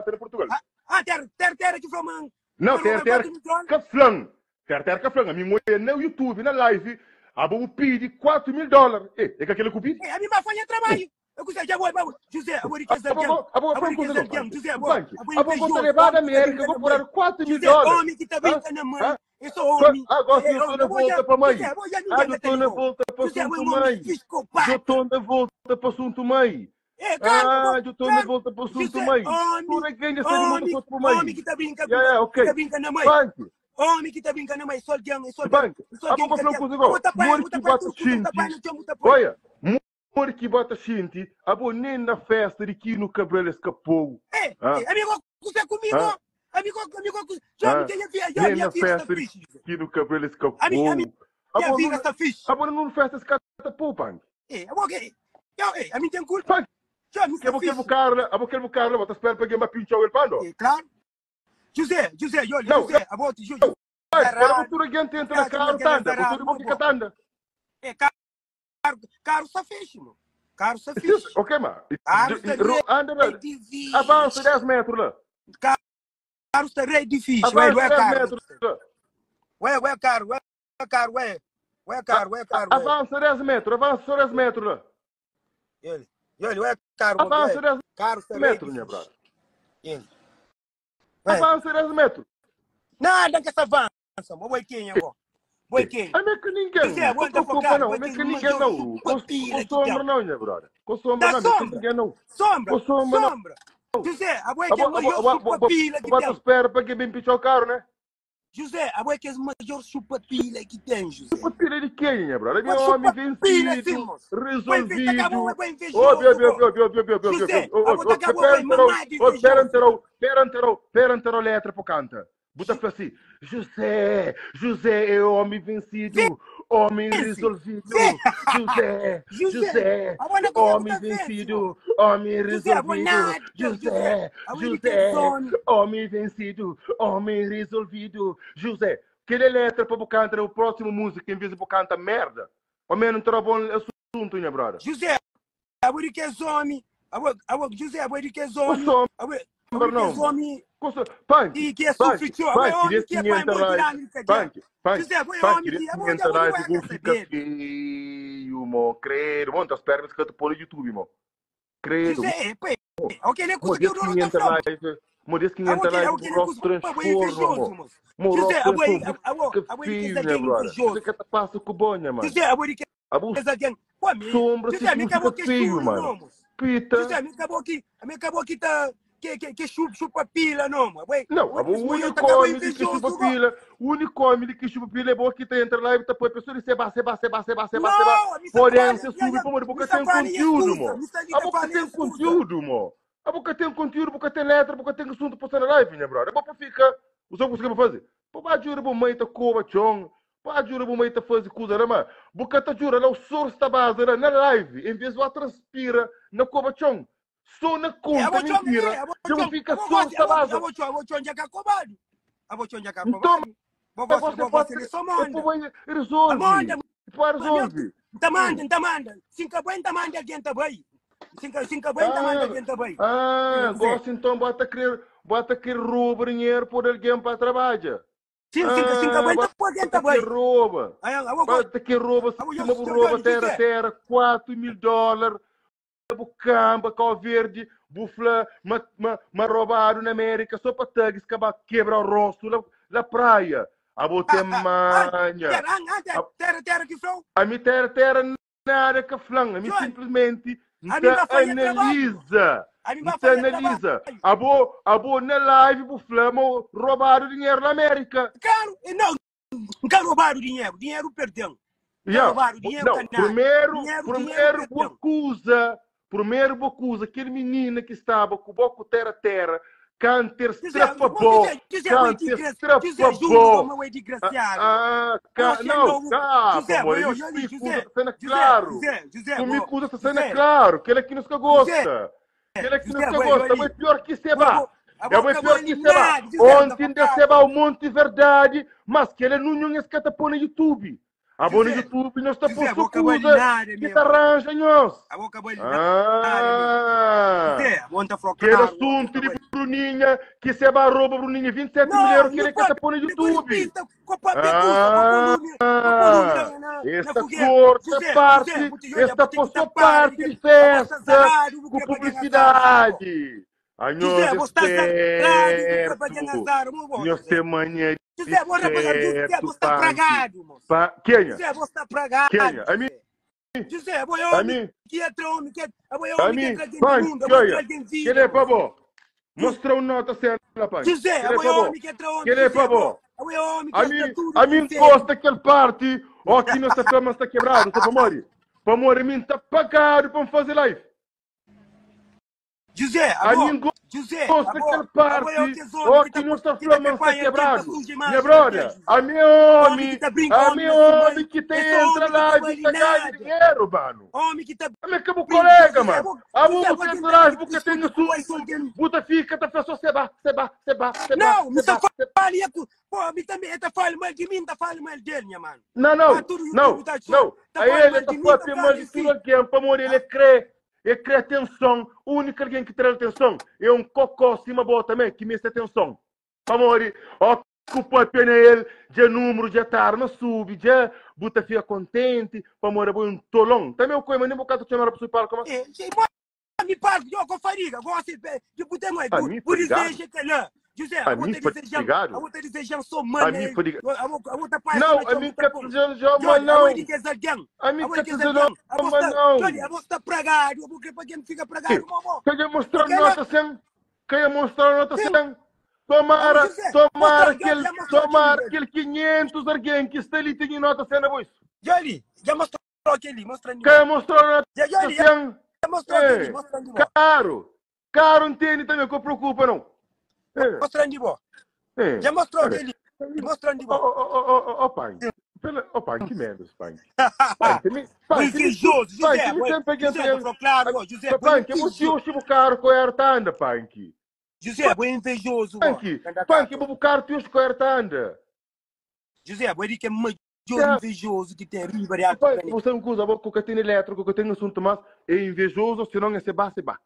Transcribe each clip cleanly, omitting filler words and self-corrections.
sta na Portugal. Ah, ah, terra, terra, terra que falou, man. Não, Man, terra, roubado terra 4 mil dólares. ka flan. Terra, terra ka flan. A mi ngoi na YouTube, na live, abo bu pidi 4 mil dólar. E, é ka kila ku pidi? Eh, a mim vai fazer trabalho. Eu gostei, já vou, vou, José, eu vou de Abo, alguém. abo, abo, Eu vou flan de kuza não, alguém, Panki. José, vou, Panki, eu vou abo bota invejoso, levada homem que tá América, brincando vou na por mãe. 4 mil José, dólares. homem que tá Hã? brincando na mãe. Hã? Eu sou homem. Agora É, eu estou homem. na Eu vou já, volta para mãe. José, vou já Ah, ninguém eu tá estou na ligado. volta para José, eu assunto um homem mãe. Eu psicopata. estou na volta para assunto mãe. É, claro, Ah, eu estou na claro. volta para assunto José, mãe. homem, Tu não ganha essa de homem, volta para mãe. homem que tá brincando, Yeah, yeah, que tá ok. brincando na mãe. Panki, Homem que tá brincando na mãe, só alguém, só alguém, Panki. só Ah, alguém vou que falar tá uma coisa Vou igual. tapar, Mori vou que tapar bota tudo, vou tapar xinti. no chão, vou tapar. Olha, mori que bota xinti. Abo nem na festa de Quino Cabral escapou. É, Ah, é, amigo, você comigo, ah, amigo, amigo, já me ah. tem a vida, já Nem minha na vida está festa de fixe. José. Quino Cabral A minha, a escapou. minha, minha Abo vida não, está fixe. abo não festa escapou, Panki. É, eu ok. Eu, é, a mim tem culpa, Panki, já me que está abo quero fixe. carla, abo quero carla, bota espera para que me pinchou el pano. É, claro. José, José, olha, Não, José, a volta, José, não. Para zarado, você alguém entra na já carro, tinha aquela tanda. Você zarado, não boa, fica boa. tanda. É, carro, carro está fixe, meu. Carro está Isso, fixe. Ok, ma. Carro está Anda, rei avança de 10 fixe. metros lá. Carro está rei de fixe. Ué, Avança ué, 10 carro. metros lá. Ué, ué, carro, ué, carro, ué. Ué, carro, ué, carro, ué. Avança 10 metros, avança só 10 metros lá. Ele, ele, ué, carro, Avança ué. 10 Carro está rei metros, de minha fixe. brother. Ele. Ué. Avança 10 metros. Nada que essa avança, mo boi quem, mo. Boi quem. A mim que ninguém, José, não vou andar preocupa focado, não, boi a mim quem que ninguém maior não. Com chupapila com que sombra tem. não, minha brother. Com sombra Dá não, a mim que sombra, ninguém não. sombra, Com sombra não. sombra. José, a boi A que é bo- a bo- maior a bo- a bo- chupapila que bota tem. espera para que bem pichar o carro, né? José, a boi que é maior chupapila que tem, José. Chupapila de quem, minha brother? Uma É homem chupapila, sim, vencido, moço. Boi resolvido. acabou, boi Ô, invejoso, bio, bio, pô. bio, bio, bio, bio, bio, bio, José, bio. Ô, a ô, bota ô, acabou, boi mamado ô, invejoso. peranterou, peranterou, peranterou letra pro canta. Buta fala assim, José, José é homem vencido, homem Vence, resolvido. vence. José, José, José, a boa como homem tá vence, pô. vencido, homem José, a boa resolvido. nada, José, José, a boa de que José, zone. homem vencido, homem resolvido. José, aquele letra para cantar o próximo música em vez de cantar merda. Ao menos não terá bom assunto, minha brother. José, a boa de que zone. A boa, a boa, José, a boa de que Com zone. sombra, A boa, a boa de que não. zone. Com sombra. Punk, E que é punk, sofrido, a boa punk, homem desse que é pai 500 muito live. grande, cadê? Punk, punk, José, a boa punk, homem que desse a boa 500 já boa live, quer vou ficar saber. feio, mo. Credo, bom, tá esperando que eu te pôr no YouTube, mo. Credo. José, é, pô, ok, ele Mo, custa que desse eu não 500 tá falando. live, mo, desse A 500 boa que live, é o o que ele rosto custa, pô, é transforma, invejoso, mo. moço. Mo, José, rosto a boa, transforma, a boa, fica a boa de que feio, é minha alguém brother. invejoso. Fica te passa com bonha, mano. José, a boa de que A bu é alguém, pô, me, sombra, José, se me fica acabou que feio, chulo, mano. não, moço. Pita. José, me acabou que, me acabou que tá, que, que, que chupa, chupa pila, não, mano. Ué, Não, ué, o esse mulher único tá acabou homem de que invejoso, chupa go. pila, o único homem de que chupa pila é boa que tá entra lá e tá põe pessoa e seba, seba, seba, seba, seba, seba. Não, a missa Porém, fala, se ya, sube ya, para porque missa tem fala e conteúdo, excusa, mo. missa A liga boca fala e tem excusa. conteúdo, mo. A boca tem conteúdo, a boca tem letra, a boca tem assunto para na live, minha brother. A boca fica, o só consegue fazer. Pô, ba jura bo mãe tá coba chong. Pá jura bo mãe tá fazer coisa lá, mano. Boca tá jura lá o source tá base lá na live, em vez de lá transpira na coba chong. Só na É, a conta boa chong, é, mentira. a boa Já chong, fica a boa source gosta, tá a boa, base. a boa chong, a boa chong já acabado. A boa chong já Então, acabado. Boa mas gosta, você boa pode. gosta, ele só É manda. pô, A resolve. manda, Pô, mas meu, resolve. tá manda, tá manda. Cinco bem, tá manda alguém tá bem. Cinco, cinco bem, tá manda Ah, alguém tá bem. ah, José. gosta então, bota querer, bota querer rouba dinheiro por alguém para trabalhar. Cinco, cinco, cinco Ah, bem, tá por alguém tá bota que bem. rouba. Aí, a boa gosta, Bota que rouba, a boa, cima rouba José, terra, José. terra, 4 mil dólares. Bucamba, Cabo Verde, bufla, ma, ma, ma roubado na América, só para tags, acabar quebra o rosto lá, lá praia. A bote Ah, ah, ah, manha. terra, ah, ah, A, terra, terra que flow. a mi terra, terra nada que flan, a mi João, simplesmente a mim nta vai fazer trabalho. analisa. A mim vai Nta fazer analisa. trabalho. A bo, a bo na live bufla, mo roubaram dinheiro na América. Claro, e não, não quero roubar o dinheiro, dinheiro perdeu. Não quero Yeah. roubar o dinheiro Não, canalha. primeiro, Dinheiro, dinheiro primeiro perdeu. acusa, primeiro acusa aquele menino que estava com o boco terra terra, canter José, estrapabó, José, José, é canter desgra... José, juro estrapabó. como é Ah, desgraciado. ah, ca... Você não, não. capa, José, amor, eu, ele eu, me José, acusa, está sendo José, claro. José, José, Tu me vou. acusa, está sendo José, claro, que ele aqui não se José, gosta. Que ele aqui não José, se vou, gosta, eu mas ali. pior que Vou, seba. vou, É vou bem acabar pior que seba. eliminado. José, tá Ontem focado. seba um monte de verdade, mas que ele não é escatapou no YouTube. Abo na José, YouTube nhos ta José, pô abo só ka bali kuza nada ki mesmo. ta arranja nhos. Abo ka bali nada mesmo. Ah! José, abo nta fla Kel claro, abo assunto ka di bali. Bruninha ki se ba rouba Bruninha 27 mil Não, euros que não ele ka ta pode, pô na não YouTube. precisa, com papel custa, com volume, com volume Ah! na, na, na Esta fogueira. corta José, José, parte, vou te olhar, esta vou ter pô que só tapar, parte de abo está festa zarado, vou com querer para ganhar azar, publicidade. A José, nós vou estar zarado, vou querer para ganhar esperto. azar, muito bom, Nós José. tem mania de José, vou rapaziada, José, certo, vou estar Panky. pragado, moço. Pa... Quem? José, vou estar pragado, Quem? A mim, José. José, vou é a homem mim, que entra homem, que vou é a homem que mim, entra alguém no Panky, mundo, vou olha. entrar alguém Quem é vida, para moço. bom? Mostra um nota cena, Panky. José, Quem é vou é para bom? homem que entra homem, Quem é José, para vou, bom? vou é homem que A entra mim, tudo a que mim tem. gosta aquele parte, ó, aqui nossa fama está quebrado, só para morrer. Para morrer, a mim está pagado para me fazer live. José, A avó, mim José, gosta avó, aquele avó é o parte, tesouro ó, que tá, aqui nossa que tá fama está campanha, que tá quebrado. suja Minha imagem, brother, José. a mim Homem que homem, tá brinca, a homem mim na sua homem mãe. que tem Esse homem entra que tá live vale e tá ganhando nada. dinheiro, mano. Homem que tá A mim acabou brinca, colega, José, mano. avó, A José, você avó, entra tem live que porque tem discutir com assunto. alguém. Buta fica, tá pessoa seba, seba, seba, seba, Não, me seba, tá seba. falando, é que- pô, me também, tá falando mal de mim, tá falando mal dele, minha mano. Não, Ah, não, tudo não, YouTube tá só, não. tá A falando ele mal tá de mim, tá falando falando mal de de si. tudo alguém, para morrer, ele crê. Ele crê atenção. O único alguém que traz atenção é um cocó cima boa também, que me atenção. Para morrer, ó, culpa a pena ele, de número, de tarma sube, de buta fica contente, para morrer, é um tolão. Também o coima, nem bocado chamar a pessoa para como. É, che- mo- me parlo, eu com fariga, gosto de de botar mais, A mim, por fadigado. desejo que lá. José, A eu vou mim, te desejar, fadigado. eu vou te desejar só A mano, mim, fadigado. eu vou, eu vou te passar Não, na a chão, mim tá bom. que mas Olha, eu vou não. dizer alguém, A mim eu vou que dizer alguém, eu vou mas estar, não. olha, eu vou estar pregado, eu vou querer para quem fica pregado, mamô. Quer mostrar Porque nota 100? Quer mostrar nota Sim. 100? Tomara, José, tomara mostra, aquele, já mostrou tomara aquele. aquele 500 alguém que está ali tem nota 100 na bolsa. Joli, já mostrou aquele, mostra ali. Quer mostrar nota Já, Joli, já 100? mostrou aquele, É. mostra ali, Caro, caro entende também, que eu preocupa não. É, mostra ali, bom. é. Já mostrou Olha, aquele, mostra ali, Ó, bom. ó, ó, ó, ó, pai. Pela, ó, pai, que merda, pai. Pai, que me, Bom pai, que me, invejoso, pai, José, que me bom, sempre José, alguém tô falando claro, ó, José, bom Pai, que você invejoso. hoje o caro com a anda, pai. José, bom invejoso, ó. Panque, panque, vou buscar tu hoje com a anda. José, bom, ele que é maior Já. invejoso que tem riba de alto Pai, planeta. você não usa, vou que tem elétrico, que tem assunto mas é invejoso, se não é seba, seba.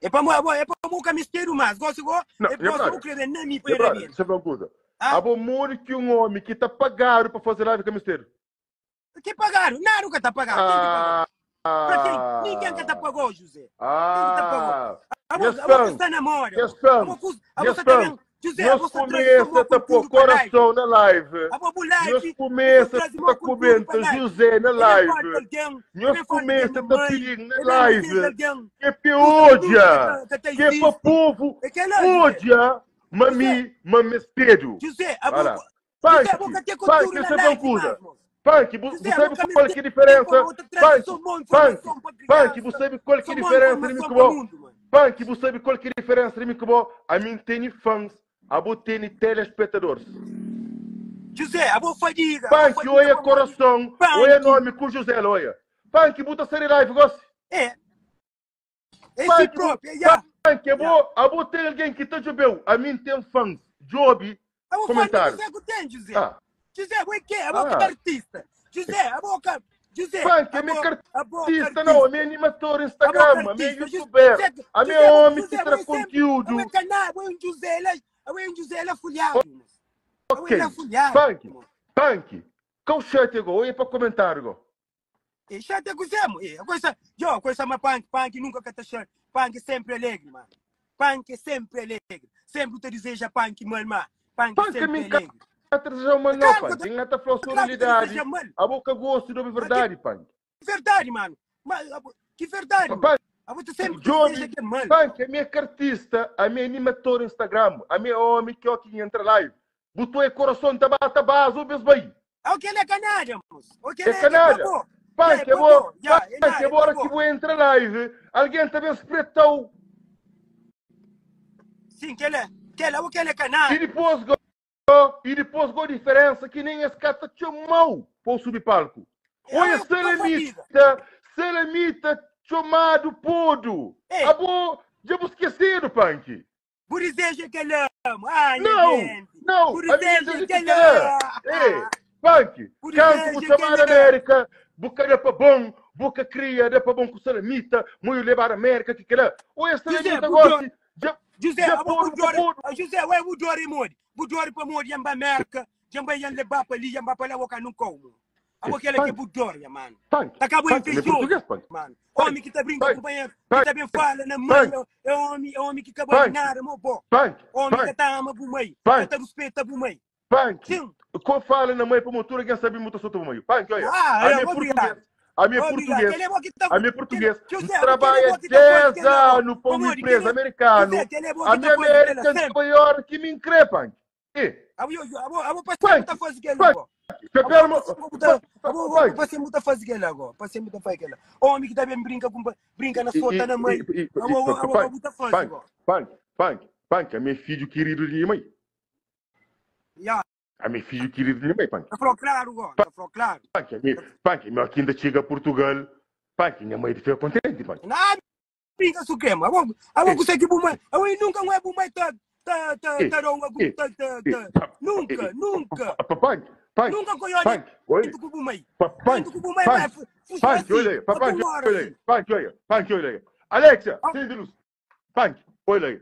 É para mo, é para mo mistério mais, gosto go, Não, é é para verdade. o crer nem me É para brother, ver. você não usa. Ah? A bom morre que um homem que tá pagado para fazer live com mistério. Que pagaram? Não, nunca tá pagado. Quem que pagou? Ah, Pra quem? Ninguém que tá pagou, José. Ah, A Yes, você, a você fam. está na moda. Yes, A fam. você, a Yes, você fam. também. José, a Nós você traz começa a pôr coração na live. A você Nós live. começa a comenta José na live. Nós começa a pedir na live. Que é ódia. Que é para povo ódia. Mami, mami cedo. José, a Olha lá. você Punk, José, você tem Punk, cultura você na não live, usa. mas, Punk, você José, sabe você qual que é a diferença? traz Punk, só uma Punk, informação para Punk, criança, você sabe qual que é só a uma diferença de mim informação que para o bom? mundo, mano. Punk, você sabe qual que é a diferença de mim que bom? A mim tem fãs, a bo tem telespectadores. José, a boa fadiga. a boa Punk, fadiga olha para coração, Punk. olha nome com José, olha. Punk, bota série live, gosto. É. Esse Punk, próprio, é, já. Punk, a bo, a bo tem alguém que tá jobeu, a mim tem fãs. Job, A boa Comentário. fadiga, José, que tem, José. ah. José, o quê? A boa Ah. artista. José, a boa José, Punk, a a minha boa- a boa artista não, a minha animator Instagram, a minha artista. youtuber, José, a minha José, homem que José, traz você sempre- conteúdo. A canal, o José, ele é um José, ele é folhado. Ok. Ele é folhado. Punk, Punk, qual chat agora? Olha para comentário agora. E chata com Zé, e coisa, yo, coisa mas punk, punk nunca cata chato. Punk sempre alegre, mano. Punk é sempre alegre. Sempre te deseja punk, mano, mano. Punk, Punk sempre me alegre. Tá trazer uma não, Claro, Punk. Tem até flor Claro que te realidade. deseja mal. A boca gosto de verdade, Punk. Verdade, mano. Mas, a- que verdade, mano. Punk, A você sempre te Johnny, deseja que é mal. Punk, a minha artista, a minha animator Instagram, a minha homem que é que entra live. Botou é coração, tá bata base, o bem. O que ele é canalha, moço. O que É ele é canalha. pagou. Punk, É, é bom. pagou. Já, é Punk, nada, é bora pagou. que vou entrar live. Alguém também se pretou. Sim, que ele é, que ele é, o que ele é canalha. E depois, go, e depois, go diferença que nem esse cara te chamou para o subpalco. É, Olha, eu- eu Selemita, Selemita chamado podo. É. Abo, já vos esquecido, Punk. Por deseja que ele ama. Ai, Não, gente. não, Por a minha deseja deseja que que ele quer. ama. Ei, Panki, Bu kantu bu dizeja txamadu kel-la. Amérika, bu ka da pa bon, bu ka kria da pa bon ku salamita, mo yu lebadu Amérika ki kela. Oi, es José, salamita bu gosi dja José, dja abo bu podu, bu ka dori, podu. ah, José, ué, bu dori modi? Bu dori pamodi yan ba Amérika, djan bai yan leba pa li, yan ba pa la, bo ka nunka o mo. Abo kela ke Panki, bu dori, ya mano. panki, Ta kabo panki, mi é invejoso, português, panki. mano. Panki, Homi ki ta brinka panki, kumpanheru, ki ta ben fala na mãe, panki, é homi, é homi ki ka bali panki, nada, mo bo. panki, Homi ka panki, ta ama bu mãe, ka panki, ta ruspeta bu mãe. panki. Sim. Ko fala na mãe pa mo tudo alguém sabe muita solta mãe. Panki, olha, Ah, a é, minha obrigado. português, a minha Obrigado. português, Aquele é bom que tá a minha aquele, português José, aquele é trabalha bom que tá fazendo 10 aquele agora. anos para uma Pamodi, empresa aquele, americana. José, aquele é bom A que minha tá fazendo aquele América é sempre. maior que me increpa. E, Abo, abo, abo passei Panki, muita fase aquele panki, agora. Abo, Pepe, passei muita, abo, abo passei muita fase aquele agora. Passei muita fase aquele. Homem que tá bem brinca com brinca na sota na mãe. Abo, abo, abo Panki, muita fase panki, agora. panki, panki, panki, a meu filho querido de minha mãe. Ya, A meu filho querido de minha mãe, panki. tá falou claro agora, tá falou claro. Panki, a minha, panki, meu aqui ainda chega a Portugal. Panki, minha mãe fica contente, panki. Na brinca su crema. Abo, abo você que bumai, abo nunca não é bumai tá tá tá Eh, tá não eh, tá tá eh, tá. pa- Nunca, eh, nunca. pa- Panki, panki, Nunca coiode panki, olha, dentro com bumai. pa- Dentro panki, com bumai vai panki, fuxar panki, olha assim. aí, pa- Até panki, uma hora olha aí, assim. panki, olha aí, panki, olha aí. Alexia, Ah, acende luz. Panki, olha aí,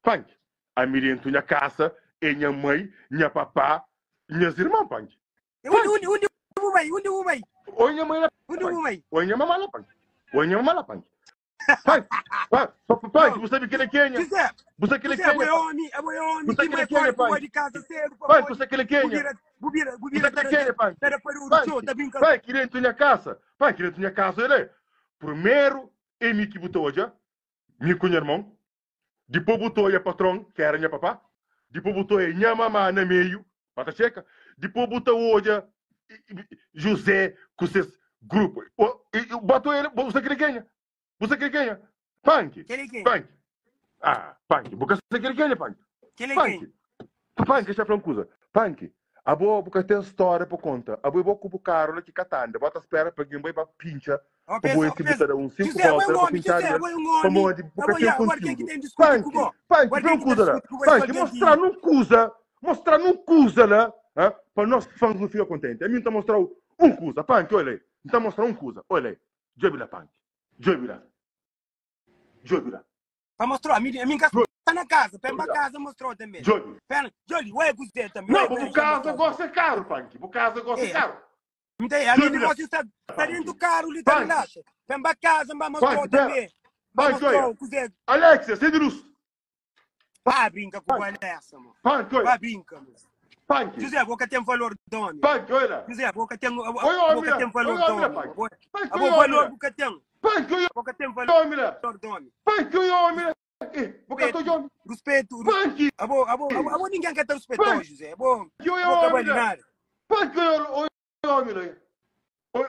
panki. A Miriam minha casa, é minha mãe, minha papá, minhas irmãs, panki. Onde Panki, onde onde bumai, onde bumai, oi minha mãe lá, onde panki. bumai. Oi minha mamã lá, panki. Oi minha mamã lá, panki. Panki, panki, panki, Não, você sabe que ele é Quênia? José, Você que ele é José, Quênia, boi panki. homem, é boi homem Você que que ele é mais Quênia, forte que panki. de casa cedo, Panki, pamodi. você que ele é Quênia? Bubira, bubira, Você bubira que ele é tá Quênia, panki. tá para o show, Panki, tá brincando. panki, dentro da minha casa. Panki, dentro da minha casa, ele é. Primeiro, é mim que botou hoje, minha com irmão. Depois botou a patrão, que era minha papá. Depois botou a minha mamã no meio, para checa. Depois botou hoje José com seus grupos. Botou ele, você que ele ganha. Você que ele ganha. Panki, Quem é quem? panki. Ah, panki. Você que ele ganha, panki. Quem é quem? Panki. Panki, deixa eu falar uma coisa. Panki. A boa boca tem história por conta. A boa boca o carro lá que catanda. Bota espera para quem vai para pincha. Ó, Para pensa, boa ó, se pensa. botar um cinco José, boi voltas um para homem, pinchar José, ele. boi um Para homem. onde Ah, porque boi, tem agora quem que conteúdo. tem discute com Panki, bom? panki, Agora vem quem que tá coisa lá. discute com boi, Panki, alguém mostrar que num coisa. Mostrar num coisa lá. hã? Para nós fãs não ficar contente. A mim tá mostrar um coisa. Panki, olha aí. Não tá mostrar um coisa. Olha aí. Jobi lá, Panki. Jobi lá. Jobi lá. para mostrar, a minha, a minha casa tá na casa, para Jobi lá. casa mostrou também. Jobi. Pera, Jolly, ué, José também, Não, ué, porque ué, o já casa mostrou. gosta é caro, Panki. O casa gosta é É, caro. Então, a minha Jobi lá, negócio está tá dentro do carro, ali tá Panki. relaxa. Vem para casa, vai mostrou Panki, pera. também. Vai Panki, olha. mostrou, José. Alexia, acende luz. Vai brinca com Panki, essa, mano. Panki, olha. Vai brinca, mano. Panki. José, boca tem valor de homem. Panki, olha. José, boca tem, Oi, boca homem. tem valor Oi, de homem, homem. Panki. Boca, Panki, a oi, bo valor homem. boca tem. Panki, oi, Boca tem valor homem. de homem. Panki, oi, homem. Eh, boca tô Respeito, de homem. respeito. Panki. Abo, abo, abo, abo ninguém quer te respeitar, Panki, José. Abo, oi, abo homem. cabal nada. Panki, oi, homem. Oi,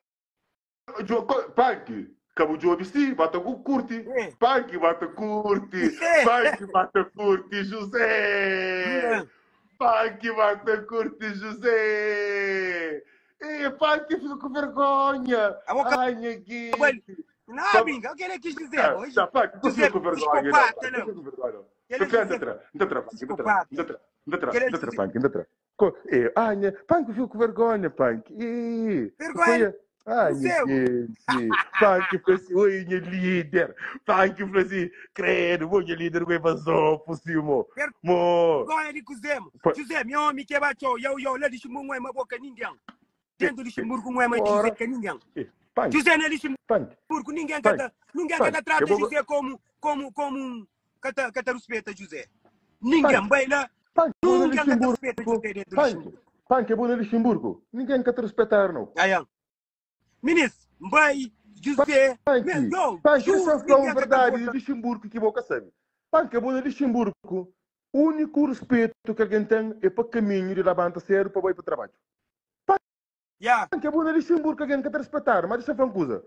Panki. Cabo de homem, sim, bata com curte. É. Panki, bata curte. Panki, bata curte, José. Panki, bata curte, José. Eh, Panki, fica com vergonha. Abo Ai, minha cabal. guinte. Não, Tá- brinca, o que ele quis dizer Ah, hoje? tá, Panki, não José, fica com vergonha, não, psicopata, Panki. Não não. fica com vergonha, não. Ele é Não, José entra, entra, Panki, entra, psicopata. entra, entra, Ele é entra, José Panki, entra. Co- Eh, ai, minha, Panki, fico com vergonha, Panki. Ih, vergonha foi Ai, do minha céu. gente. Panki falou assim, oi, minha líder. Panki falou assim, credo, oi, minha líder, vai vazou, por cima. Mo. Vergonha de Cozemo. Foi- José, meu homem que bateu, eu, eu, lá de Luxemburgo, não é uma boca ninguém. Dentro do Luxemburgo não é mais Ora. José que ninguém. Eh, Panki, José na Luxemburgo, Panki, ninguém Panki, cata, ninguém Panki. cata trata Eu vou- José como, como, como um, cata, cata respeita José. Ninguém Panki. vai lá, Panki, vou no ninguém cata Luxemburgo. respeita José dentro do Panki, Luxemburgo. Panki, eu vou no Luxemburgo. Ninguém quer te respeitar, não. Aí, ó. Ministro, vai, José, Panki, meu, eu, Panki, juro, deixa eu falar ninguém uma cata verdade de gosta. Luxemburgo que boca sabe. Panki, eu vou no Luxemburgo. O único respeito que alguém tem é para caminho de levanta cedo para ir para o trabalho. Yeah. Panki, eu vou no Luxemburgo, alguém quer te respeitar. Mas deixa eu falar uma coisa.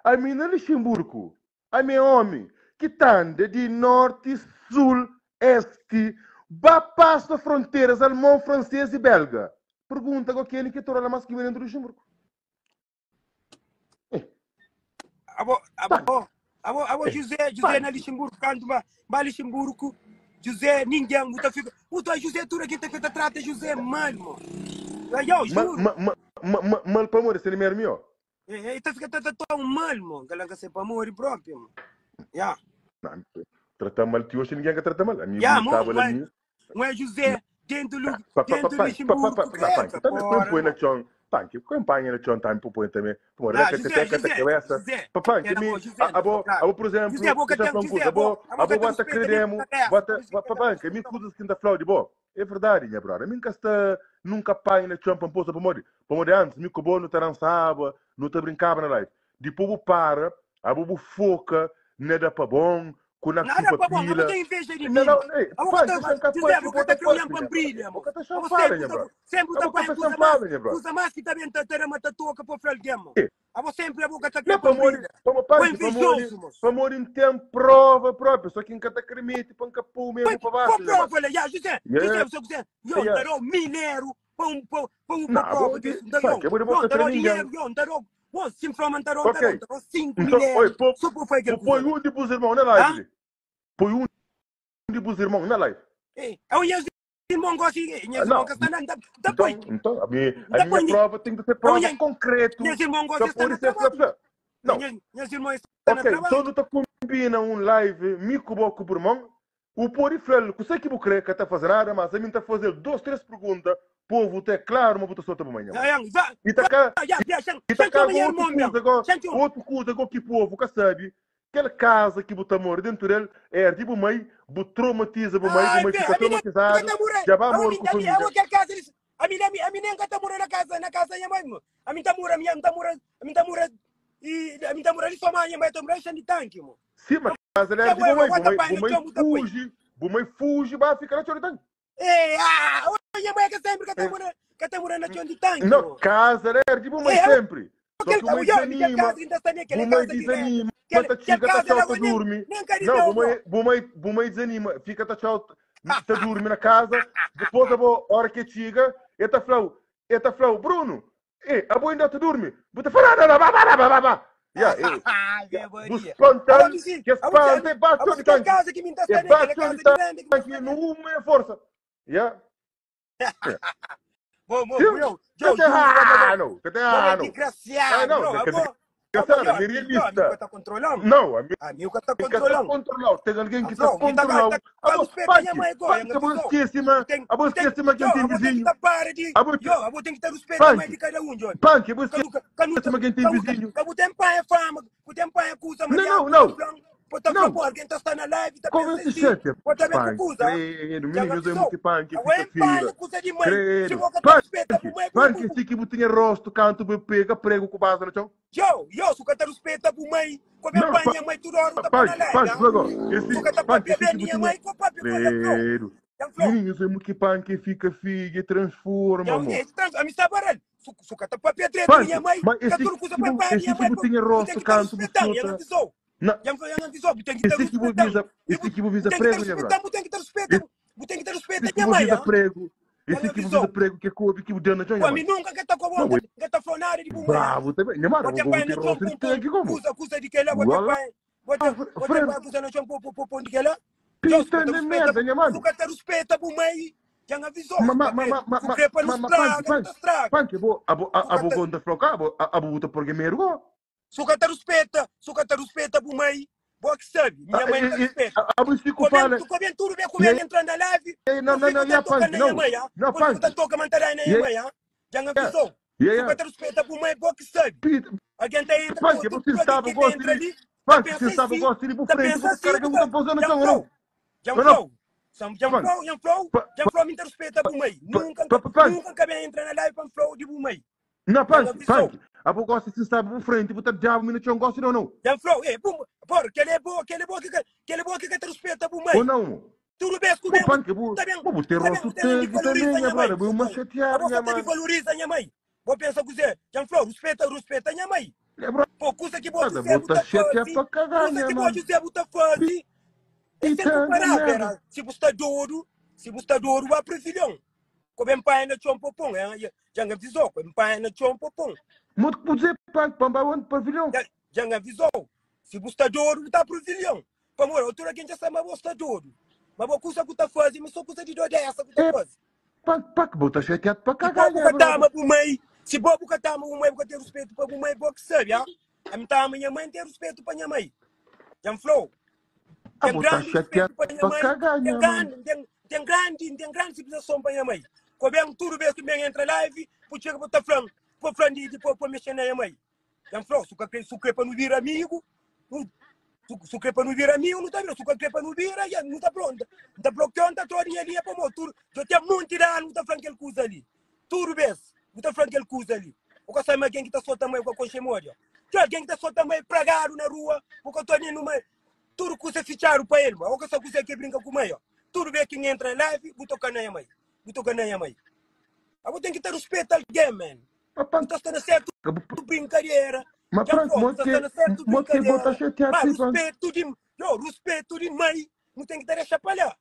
A mim no Luxemburgo, a minha homem, que tanda de norte, sul, este, vá passa fronteiras alemão, francês e belga. Pergunta com aquele que torna mais que dentro do Luxemburgo. Abo, abo, abo, abo Eh, José, José na Panki. Luxemburgo, canto ba, ba Luxemburgo, José, ninguém, muita fica, muita José, tudo aqui tem que trata José mal, mano. Yo, Ma, juro. ma, ma, ma, ma, mal pamodi se nimeru mi, ó. E, e ta fika ta ta tão mal, mo. Kala ka se pamodi próprio, mo. Ya. Não, trata mal ti hoje ninguém que trata mal. A mim Ya, mo, estava lá não é, mim. não é José dentro do Pa, pa, pa, dentro do pa, pa, pa, Luxemburgo pa, que pa, entra, também põe porra, põe na mo. chão. Panque, campanha na chão também põe também. Pô, Ah, que te José, teca ta José, cabeça. José, Pa, panque, era mi, bom, José, a, a, bo, a claro. bo, por José, exemplo, boca deixa eu tem, falar uma José, coisa, a bo, bo, a a boca bo tem bota respeito nem credemo, cabeça, bota, por isso que pa, tá panque, mi respeito. coisas que ainda flau de bo. É verdade, minha brother. Mim que está nunca pai na chão para poça para morrer. Para morrer antes, mi que bo não te dançava, não te brincava na live. Depois bo para, a bo bo foca, nada para bom, com na Nada chupa pa bom, a pila. tem inveja de Não, mim, não, mo. ei, A boca pá, tá, deixa cá José, a fora, boca tá bota criando fora, para minha brother. brilha, mo. Boca tá A chafada, sempre minha tá, brother. sempre A tá boca põe tá coisa mais, chafada, minha brother. coisa mais que também tá tá uma tatuca para falar alguém, mo. Eh, A você sempre a boca tá Não, criando para para morrer, brilha. para Foi panque, para morrer, invejoso, moço. para morrer não tem prova própria, só que nunca te acredita, para nunca pôr Foi, mesmo para pô baixo, minha brother. prova, lá, já, José, José, Yeah, você quiser, eu yeah. darou 1000 euros para um, para, para um, Não, para vou prova de, disso, darou, panque, eu vou de eu boca para darou ninguém. dinheiro, eu darou, bom, se me falam, darou, darou, Ok, darou 5 mil então, oi, euros, pô, só por fazer pô, aquela põe coisa lá. um de vos irmãos na live, Hã? ali. Põe um de vos irmãos na live. É, é o minhas irmãos gostam, Ah, minhas irmãos não, que estão na, da, da então, põe, então a minha, a da minha põe, prova tem que ser é o prova minhas, concreto, minhas irmãos que gostam está pode na ser trabalho, flá, Não, minhas, minhas irmãs estão na ok, então trabalho. não te combina um live mico boco por mão, o por e flá, que sei que vou crer que está fazendo nada, mas a mim está fazendo duas, três perguntas, povo, até claro, uma botação também, manhã. Vai, E tá cá, já, já, já, e tá já cá chama outro irmão coisa mesmo, agora, já chama. outro coisa agora que povo que sabe, aquela casa que bota amor dentro dele é tipo mãe, bo traumatiza o mãe, o Ai, mãe pé, fica a mim nem traumatizado, tá morando, já vai a morrer mim, com a mim, família. a aquela casa, eles, a mim, a mim, a mim nem tá morando na casa, na casa da minha mãe, mo. A mim tá morando, a mim tá morando, a mim tá morando, e a mim tá morando só minha mãe tá morando de tanque, mo. Sim, mas casa Já era de vou, mãe, vou mãe, tapar no mãe chão, muita coisa. fuge, mãe fuge, vai ficar na chorando. Ei, ah, minha mãe que sempre que tá morando, que tá morando na chão de tanque, Não, mo. casa era de mãe Ei, eu- sempre. Só aquele que o mãe eu, minha desanima, casa ainda está naquela o mãe casa de renda. desanima, Aquela, tá aquela chega, tá casa tchau, lá, tá nem, dorme. nem quero Não, meu, o mãe, mo. o mãe, o mãe desanima, fica tá tchau, tá dorme na casa, depois a boa hora que chega, ele tá falando, ele tá falando, Bruno, ei, a boa ainda tá dorme, bota falar, não, não, vá, vá, vá, vá, vá. Yeah, ei, Ai, yeah. Maria. Vos espantam, Agora, sim, que agora, espanta, e bate agora, o que tanque. casa que me tá E saindo, bate aquela o casa de renda que me tá tanque saindo. numa força. Yeah. Yeah. Bom, bom, Sim, eu, eu que juro, ah, não, que bom, é ah, não. Ah, desgraciado, não, não, que agora, desgraciado, agora, é eu, eu, realista. tá controlando. Não, a minha Amigo tá que tá controlando. controlado. Tem alguém que tá Não, me dá controlado. tá A boa, respeito a minha Panque, mãe agora, Panque, a boa não esquece, mano. Tem, A boa tem, esquece, mas quem yo, tem eu vou ter que vizinho. tá para de, A boa, yo, eu vou ter que ter respeito a mãe Panque, de cada um, Johnny. Panque, a boa Canu, canu, esquece, mas quem tem canu, vizinho. canu tem pai é fama, que tem pai acusa, Não, Maria, não, não. Pô, tá Não. pô, alguém tá está na live, tá Como pensando se assim, chama? pô, também Panque, acusa. credo, Já menino, eu avisou. muito panque, Agora fica é pai, fila. acusa de mãe. Se Credo. você tá respeita Panque, por mãe, panque, se que botinha rosto, canto, pega, prego com base no chão. Yo, yo, se você respeita por mãe, como é Não, pai, pa- minha mãe, tudo hora tá na Panque, live, panque, ah. logo. Esse, Se você tá panque, papia esse bem, que minha botinha. mãe, com papia com a flow. Credo. Já flow. Menino, eu muito que panque fica figa, transforma, Já, amor. a mim está baralho. Se você tá papia treta, Panque, minha mãe, mas que esse tudo coisa que para pai, esse minha que mãe, botinha tem rosto, que estar canto, respeitando, já não buchuta. avisou. Não, Já não avisou, tem que estar esse que respeitando. visa, esse que visa Tem que estar prego, minha brother. respeitando, tem que estar respeitando. Tem que estar respeitando Esse que minha mãe, visa ah. prego, Já esse não que visa avisou. prego, que coube, que deu na Pô, jonha, a mim mano. nunca que tá com Não, a que tá falando de bumba. bravo também. Minha mano, Bota vou pai ter no chão, rosto pum, de tanque pum, como? cusa, cusa de que lá, bota Wala, pai, bota, bota Freire, pai, cusa no chão, pum, pum, pum, pum, de que lá. Deus, pita bota na respeita, merda, minha mano. nunca te respeita, bumei. Já não avisou, Ma, ma, ma, ma, ma, se ma, crepa ma, não ma, panque, estraga, não te panque, estraga. panque, vou, abo, Suca abo te, gonda floca, abo, abo buta porque mergo. suca te respeita, suca te respeita, bumei. Boa que sabe, minha mãe te respeita. Abo fico Comendo, fala, tu comendo tudo bem, e comendo, aí, entrando na live, não, eu não, fico não, e a tanto toca panque, na minha não, mãe, ah. não, Eu fico tanto panque, toca mantará na e minha aí, mãe, ah. Já não avisou. e aí, Suca te respeita, bumei, boa que sabe. pita, Alguém tá entra, panque, tudo você alguém estava que tá gosto entra de, ali, tá panque, você pensa estava assim, gosto de ir tá frente, pensa você assim, carrega tá, muita pousando no já chão, ou flow, não? já Ou não? flow, já Panque, flow, já flow, pa, já flow, me respeita bumei. pa, Nunca, pa, pa, panque, nunca cabe entrar na live para flow de bumei. não, Já não panque, avisou. panque, abo gosto de estava por frente, botar diabo no chão, gosto não, não, Já flow, ei, bum, por, que ele é boa, que ele é boa, que que ele é boa, que te respeita bumei. ou não? Tudo bem, Pô, comemos, panque, vou, tá bem, vou ter tá bem, rosto tá bem, tanque valoriza também, minha minha mãe. brother, vou uma A chatear, você minha te mano. valoriza minha mãe. Vou pensar com você, já flow, respeita, respeita minha mãe. Minha brother, Pô, custa que você vou Zé tá chatear fazer, pra cagar, custa minha que mano. você Zé tá fazer, é sempre Pitando parar, merda. vera. Se você está duro, se você está duro, vai para filhão. Como pai na chão popom, é, já me avisou, como pai na chão popom. Muito que dizer, panque, pamba onde, pavilhão. Já, já me avisou. Se você está duro, tá para filhão. Pamor, altura quem já sabe, mas você está duro. Mas a coisa que tá fazendo, mas só coisa de dor dessa que tá É, fazendo. Pa, pa que bo ta chateado pa Si bo cagar, bu nha ka ta brother. ama bu mãe, si bo bu ka ta ama bu mãe, bu ka ten ruspetu pa bu mãe, bo ki sabe, ah? Ami ta ama nha mãe, N ten ruspetu pa nha mãe. Dja N fla-u, Ah, ten bo ta grandi ruspetu chateado pa nha pa mãe, cagar, ten nha mãe. grandi, ten, ten grandi, ten grandi sivilizason pa nha mãe. Ko ben tudu bes ki N ben entra live, bu txega bu ta fla-m, bu fla-m di, di po, po mexe na nha mãe. Dja N fla-u, su ka kre, su kre pa nu bira amigu, nu, su, su kre pa nu bira amigu, nu ta bira, su ka kre pa nu bira, ya, nu ta pronta. N ta blokiau, N ta trau di nha linha pamodi tudu, dja ten monti di anu bu ta fla-m kel kuza li. Tudu bes bu ta fla-m kel kuza li. Bu ka sabe ma algen ki ta sota mai bu ka konxe modi, ó. Ten algen ki ta sota mai pragadu na rua, bu ka ta nem numa, tudu kuza fitxadu pa el, ma bu ka sabe kuzê ki é brinka ku mai, ó. Tudu bes ki N entra na live, bu toka na nha mai, bu toka na nha mai. A bo ten ki ta ruspeta algen, man. Pa, pa, Bu ta sta na sertu que bu- brinkadera. Ma Dja Frank, flo, bu mo ta sta que, na sertu mo que bo ta brinkadera. chateado, Ma sim, Frank. ruspetu di, no, ruspetu di mai, nu ten ki ta dexa pa la.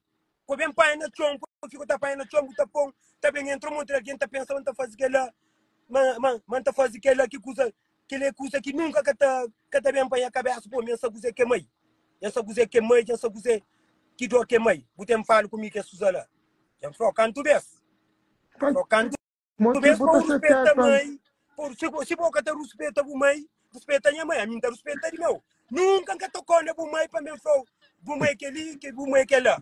Ko ben panha na txon, ko fika ta panha na txon, bu ta pon, ta ben entra un monti di algen ta pensa ma N ta faze kel-la, ma, ma, ma N ta faze kel-la, ki kuza, kel-la é kuza ki nunka ka ta, ka ta ben pa nha kabésa, pô, mi N sa kuzê ki é mai. N sa kuzê ki é mai, N sa kuzê ki dor ki é mai. Bu ten fala ku mi kes kuza la. Dja N fla-u kantu bês. N Frank, fla-u kantu mo que bês bo pa ta bu ruspeta chateado, Frank. mai. Pô, si, si bo ka ta ruspeta bu mai, ruspeta nha mai. Ami N ta ruspeta di meu. Nunka N ka tokau na bu mai pa mi N fla-u bu mai kel-li, ke bu mai kel-la.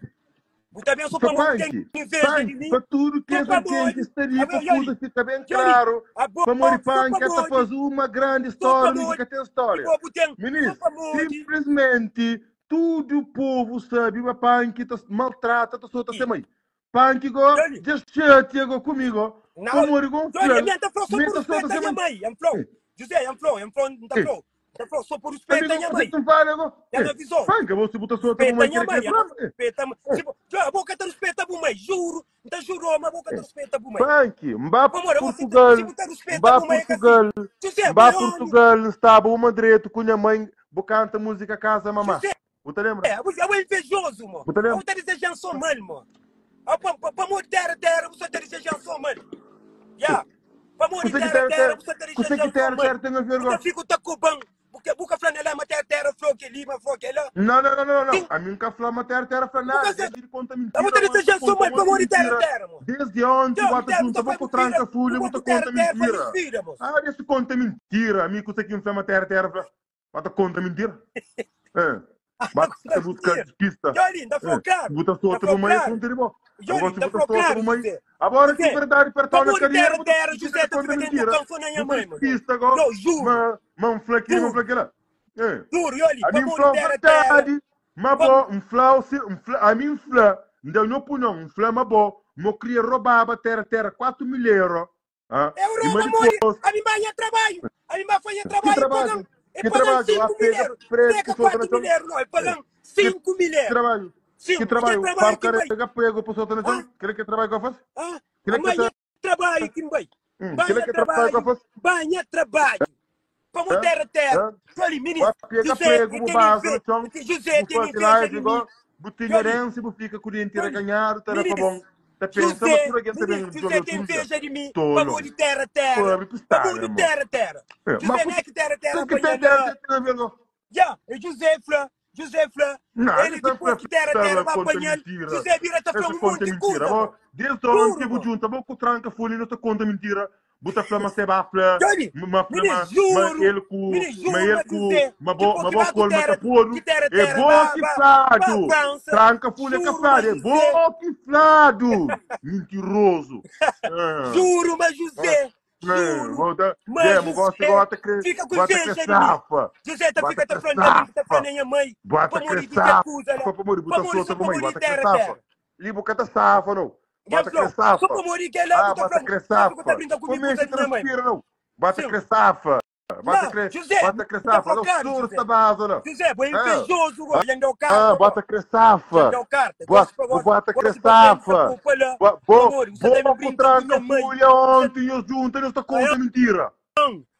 Bu ta ben so Pa pamodi bu ten Panki, inveja di Panki, mi, pa tudu so kes algen ki pamodi, sta li abo, pa Yoli, kuza fika ben Yoli, klaru, abo, pamodi so Panki ka ta pamodi, faze uma grandi so stória undi ki pamodi ka ten ki stória. bo bu ten, so Minis, pamodi sinplismenti tudu povu sabe ma Panki ta maltrata ta sota ki. se mai. Panki go Yoli, dja xatia go kumigo, na, pamodi go N Yoli, fla-l ami N ta fla so ma pa el ta sota ruspeta se nha mai. mai, N fla-u, José, N fla-u, N fla-u, N ta Eh, fla-u, N ta fla-u so pa ruspeta Amigo, nha kuse mai. ki N fala go? Dja N Eh, avizou, Panki, abo si bu ta sota bu ruspeta mai nha kila ki mai, é abo fla-m? Eh, ruspeta, eh. si bo, abo ka ta ruspeta bu mai, juru, N ta jurou ma bo ka ta ruspeta bu mai. Panki, N ba Pamodi abo si, Purtugal, si bu ta N ruspeta ba bu mai é ka si. Purtugal, José, N bo ba é omi. Purtugal, N staba uma dretu ku nha mãe, bu kanta múzika Casa Mamá. José, Bu ta lembra? abo, abo é invejoso, mo. Bu ta lembra? Abo ta desejan só mal, mo. Abo, pa, pa, pamodi terra, terra, bu só ta desejan só mal. Ya. Pamodi Kuse ki terra, terra, terra, terra, bu só ta kuse desejan ki só terra, mal. terra ten a ver Bu ta go? fica ta coban. Bu ka, bu ka fla na lá, ma terra, terra, flor que li, ma flor que lá. Não, não, não, não, não. Sim. A mim nunca falou matéria, terra fala Bu ka nada. sa, Deixa de conta abo mentira, ta mano. desejan só Conta mal um monte de pamodi terra, mentira. terra, mo. Desde ontem, Tchau, bota terra, bu junta, ta vou faz com bu vida, tranca bu folha, bo bota ku terra, conta terra, faz mentira. vida, moço. Ah, deixa conta mentira. Amigo, você que inflama terra, terra, fala. Bota conta mentira. É. Bota Bota conta busca mentira. despista. Johnny, tá falou É. claro. Bota Tá solta falou do mãe, claro. assunto de bom. Johnny, Agora se tá bota falou solta claro, do mãe. José. Agora que José, verdade pertão na pamodi carreira, terra, bota terra, José, tá conta fica dentro mentira. do canção na minha Bota mãe, mano. despista agora. Não, juro. Ma, ma um flaquinho, ma um Juro. flaquinho. É. Juro, Yoli, A mim pamodi fla terra, terra. verdade, mas Pam- bom, um fla, se, um fla, a mim fla, não deu minha opinião, um fla, mas bom, mo queria roubava terra, terra, 4 mil euros. Ah, Eu e roubo, mas amor, depois, a mim vai trabalho. A mim vai fazer que trabalho e trabalho, pagam. E que pagam trabalho, 5 lá mil pega euros. preto, Pega que solta na 4 mil chão. euros, não. E É. pagam Que 5 mil euros. trabalho, que 5. Que trabalho, trabalho para que vai? carrega pego, para solta na Ah, chão, que que trabalho que eu faço? ah, Que que amanhã tra... trabalho que vai. que Banha que trabalho que eu trabalho, faço? banha trabalho. Como Hã? terra, terra. Hã? Olha, menino, Vai pega José, prego, eu bu tenho vaza no inveja, chão, José, bu tem faze inveja live de mim. igual, bu tinha Olha, herança, bu fica com o dente olha, reganhado, tá pa bom. menino, Tá pensa, mas José, tudo alguém também menino, joga José tem suja. inveja de mim. Tolo. Pamodi terra, terra. Pô, pistana, Pamodi irmão. terra, terra. É, José mas não é que terra, terra você que apanha tem terra, lá. tem a ver com. Já, e José Fla, José Fla, Não, ele essa depois que terra, terra essa vai conta apanhar, mentira. José vira tá Essa falando um conta monte de mentira. coisa, Bom, mano. desde ontem Juro, bu mano. junta, bom com tranca folha, não te conta mentira. Buta flama se ba fla, Johnny, ma fla menino, ma ma juro, ele cu, menino, ma juro, ele mas cu, José, ma bo depois ma que bo vai com col ma terra, tapodo. que terra, É terra, bom vai, que vai, vai flado. França, Tranca folha juro, mas caflado, é José, bom que flado. Mentiroso. Ah. juro, mas Ah. José, É, juro, volta. mas Demo, gosta, José, gosta que, fica com gosta que inveja de mim. safa. José tá Bota fica tá que falando da mim, tá safa. falando minha mãe, Bota para que morrer de ter coisa safa, lá, para morrer, para bota morrer solta só para para mãe, morrer bota que terra, safa. terra. Libo cata safa, não. Já Bota que falou, só safa. para morrer que é lá, Ah, tá bota falando, que só fica tá safa. brincando comigo, Começa coisa de minha mãe. transpira, não. Bota Sim. que safa. Bota Não, que, José, bota que tá safa. falando Não, claro, surta José. base, não. José, boi Ah, invejoso, já deu ah, carta, bota que Já safa. deu carta. Bota, Gosto bota que gosto pra frente, safa. culpa lá. Bo, bo, Amor, você tá me bo com brincando com tranca minha mãe. folha ontem, eu junto, não está conta mentira.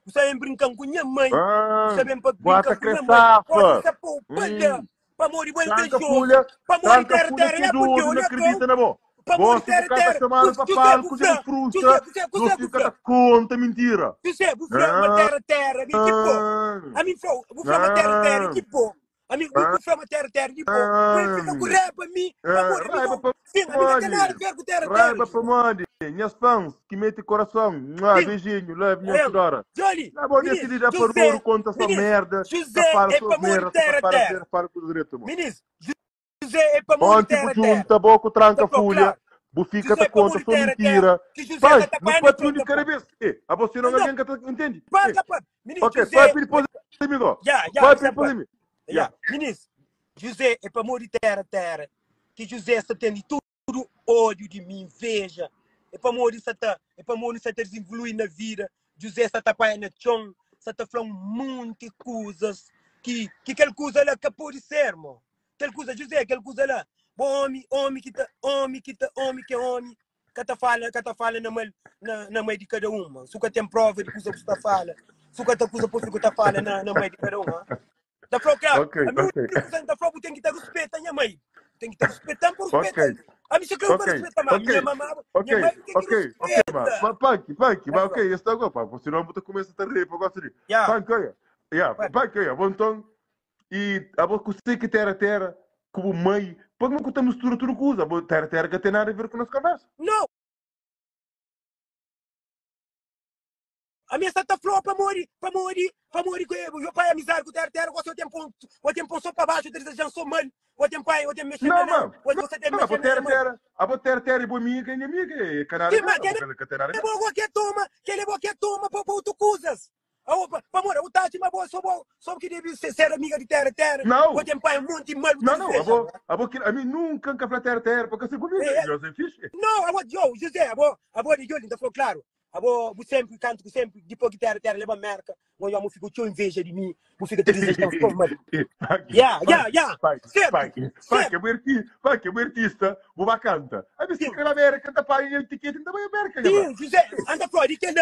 Você vem brincando com minha mãe. Ah, Você vem pra bota brincar com que minha mãe. Gosto safa. dessa poupa lá. Hum. Pra morrer, boi Tranca invejoso. folha, Pra morrer, tranca terra, folha terra. que É porque doido, não olha acredita com. na boa. Pra morrer, Gosto do terra, cara terra. chamado para José, palco, de Bufla. frustra, José, José, não José, fica Bufla. da conta mentira. José, Bufla, uma Ah, terra, terra. Me tipo. A mim falou, Bufla, uma terra, terra. ah, Tipo. A mim, Bufla, uma terra, terra. Tipo. Mas fica com ah, raiva, mim. Pra ah, morrer, raiva amigo. para Sim, a mim não tem nada a onde? ver com terra, terra, Raiva para José. onde? Nhas fãs ki mete coração, mua, Sim. beijinho, love, nha Em, Tudora. Johnny, Na bom minis, decidi da José, Farmoro conta só minis, merda, José ta fala é só pa morre merda, só ta terra, fala terra. merda, fala tudo direto, mo. Minis, José é pa morre Ontem terra, bu terra. junta, boco tranca Ta falou folha, claro. bu fica José ta é pa conta morre só terra, terra. mentira. Que José Pai, ka ta não paia na pode tchon, de ta cada fala. vez. Eh, a você não Não, alguém que tá, entende? pa, Eh, ka pa. Minis, ok, José pai depois de amigo. Ya, ya, Pai José depois de pa. mim. Ya, Ya. minis, José é pa morre terra, terra. Que José sta tendo tudo ódio di mi, inveja. É pamodi N sa ta, é pamodi N sa ta dizenvolui na vida. Juzé sa ta paia na txon, sa ta fla un monti kuzas ki, ki kel kuza la ka pode ser, mo. Kel kuza, Juzé, kel kuza la, bo omi, omi ki ta, omi ki ta, omi ki é omi, ka ta fala, ka ta fala na mal, na, na mai di kada un, ma. Su ka ten prova di kuza ku sta fala, su ka ta kuza poi ku ta fala na, na mai di kada un, ha? Ta fla que Ok, a mi ok. único coisa ta fla bu tem que ta respeita minha mãe. Tem que ta respeitar por Ok. respeita. A mim se que eu Ok, para respeitar, mas ok, minha mamá, ok, minha mãe tem que ok, ok, ma. respeita. Ma Punk, Punk, ma Tá ok, esse tá agora, pá, você não bota começa a rir, eu gosto de. Yeah. Punk, olha. Yeah, Vai. Punk, olha, bom então. E a você que terra terra, como mãe, pode não contar mistura tudo coisa, bo terra terra que tem nada a ver com a nossa conversa. Não. A minha santa flor para morrer, para morrer, para morrer com meu pai amizade com o terra terra, você tem ponto, você tem ponto só para baixo, você já sou mal, você tem pai, você tem mexer Não, na mano. você tem Não, a mexer terra na terra, a terra terra e boa amiga, minha amiga, é canara, Sim, mas que tem nada a É ver. bom que toma, que ele é bom que toma para outro coisas. Para morrer, o Tati, mas boa, só bom, só que deve ser, ser amiga de terra terra. Não. Você tem pai um monte de mal, Não, não, a boa, a boa, a mim nunca nunca falei terra terra, porque eu sou comigo, É, é. eu sou fixe. Não, a boa, yo, José, a boa, a boa de Jolin, tá falando claro. A boa, você sempre canto, sempre, depois que terra terra leva merca, eu fico com inveja de mim, eu fico te dizendo, estou mal. Yeah, yeah, yeah. Vai, Certo, vai, vai, certo. que é artista, vai, que é artista, vou lá canta. A mim se Sim. que na América, canta pai, etiqueta, também América, né, Sim, José, anda fora, de que não.